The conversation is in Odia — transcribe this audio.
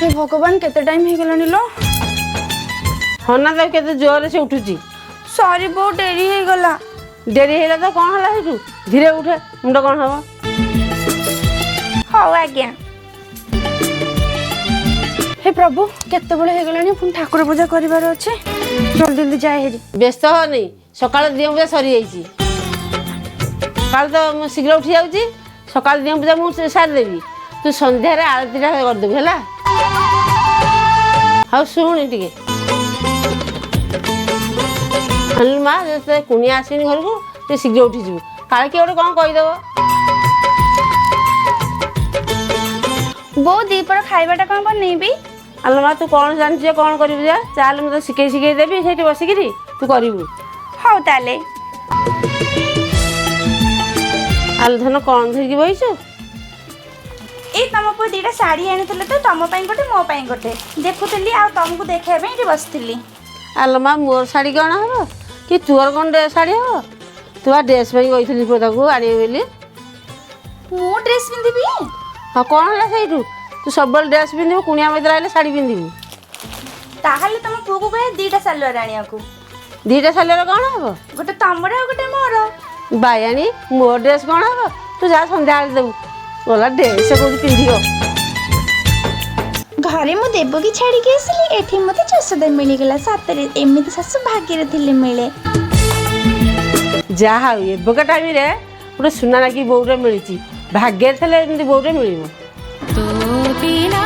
ହେ ଭଗବାନ, କେତେ ଟାଇମ୍ ହେଇଗଲାଣି ଲୋ! ହଁ ନା, ତାକୁ କେତେ ଜୋରରେ ସେ ଉଠୁଛି। ସରି ବୋଉ, ଡେରି ହେଇଗଲା। ଡେରି ହେଇଗଲା ତ କ'ଣ ହେଲା ସେଇଠୁ? ଧୀରେ ଉଠେ, ମୁଣ୍ଡ କ'ଣ ହବ। ହଉ ଆଜ୍ଞା। ହେ ପ୍ରଭୁ, କେତେବେଳେ ହେଇଗଲାଣି! ପୁଣି ଠାକୁର ପୂଜା କରିବାର ଅଛି। ଜଲ୍ଦି ଜଲ୍ଦି ଯାଏ ହେରି। ବ୍ୟସ୍ତ ହନି, ସକାଳେ ଦିଅଁ ପୂଜା ସରିଯାଇଛି। ସକାଳେ ତ ମୁଁ ଶୀଘ୍ର ଉଠି ଯାଉଛି। ସକାଳେ ଦିଅଁ ପୂଜା ମୁଁ ସାରିଦେବି, ତୁ ସନ୍ଧ୍ୟାରେ ଆଳତିଟା କରିଦେବୁ, ହେଲା? ହଉ, ଶୁଣି ଟିକେ। ଆଣିଲୁ ମା, ଯେତେ କୁଣିଆ ଆସିନି ଘରକୁ, ଟିକେ ଶୀଘ୍ର ଉଠିଯିବୁ, କାଳେ କିଏ ଗୋଟେ କ'ଣ କହିଦେବ। ବୋଉ, ଦିପହର ଖାଇବାଟା କ'ଣ ବନେଇବି? ଆଲୋ ମା, ତୁ କ'ଣ ଜାଣିଛୁ ଯେ କ'ଣ କରିବୁ? ଯା, ଚାଲେ, ମୁଁ ତ ଶିଖେଇ ଶିଖେଇ ଦେବି, ସେଇଠି ବସିକିରି ତୁ କରିବୁ। ହଉ ତାହେଲେ। ଆଲୋ ଧନ, କ'ଣ ଧରିକି ବଇଛୁ? ଏଇ ତମ ପୁଅ ଦିଟା ଶାଢ଼ୀ ଆଣିଥିଲେ ତ, ତମ ପାଇଁ ଗୋଟେ, ମୋ ପାଇଁ ଗୋଟେ, ଦେଖୁଥିଲି ଆଉ ତମକୁ ଦେଖେଇବା ପାଇଁ ଏଠି ବସିଥିଲି। ଆଲୋ ମା, ମୋର ଶାଢ଼ୀ କ'ଣ ହବ କି ତୋର କ'ଣ ଶାଢ଼ୀ ହବ? ତୁ ବା ଡ୍ରେସ୍ ପାଇଁ କହିଥିଲି ପୁଅ ତାକୁ ଆଣିବେ ବୋଲି। ମୁଁ ଡ୍ରେସ୍ ପିନ୍ଧିବି? ହଁ, କ'ଣ ହେଲା ସେଇଠୁ? ତୁ ସବୁବେଳେ ଡ୍ରେସ୍ ପିନ୍ଧିବୁ, କୁଣିଆ ମୈତ୍ର ଆଇଲେ ଶାଢ଼ୀ ପିନ୍ଧିବୁ? ତାହେଲେ ତମ ପୁଅକୁ କହେ ଦିଟା ସାଲୱାର ଆଣିବାକୁ। ଦିଟା ଶାଢ଼ୀର କ'ଣ ହବ? ଗୋଟେ ତମର ଆଉ ଗୋଟେ ମୋର। ବାୟାଣୀ, ମୋ ଡ୍ରେସ୍ କ'ଣ ହବ? ତୁ ଯା, ସନ୍ଧ୍ୟାବେଳେ ଦେବୁ। ଗଲା ଡ୍ରେସ୍ କହୁଛି ପିନ୍ଧିବ। ଘରେ ମୁଁ ଦେବକି ଛାଡ଼ିକି ଆସିଲି, ଏଠି ମୋତେ ଯଶୋଦା ମିଳିଗଲା। ସତରେ ଏମିତି ଶାଶୁ ଭାଗ୍ୟରେ ଥିଲେ ମିଳେ। ଯାହା ହଉ, ଏବେକା ଟାଇମ୍ରେ ଗୋଟେ ସୁନା ନାକି ବୋଉଟେ ମିଳିଛି। ଭାଗ୍ୟରେ ଥିଲେ ଏମିତି ବୋଉଟେ ମିଳିବ। ତୋ ବିନା।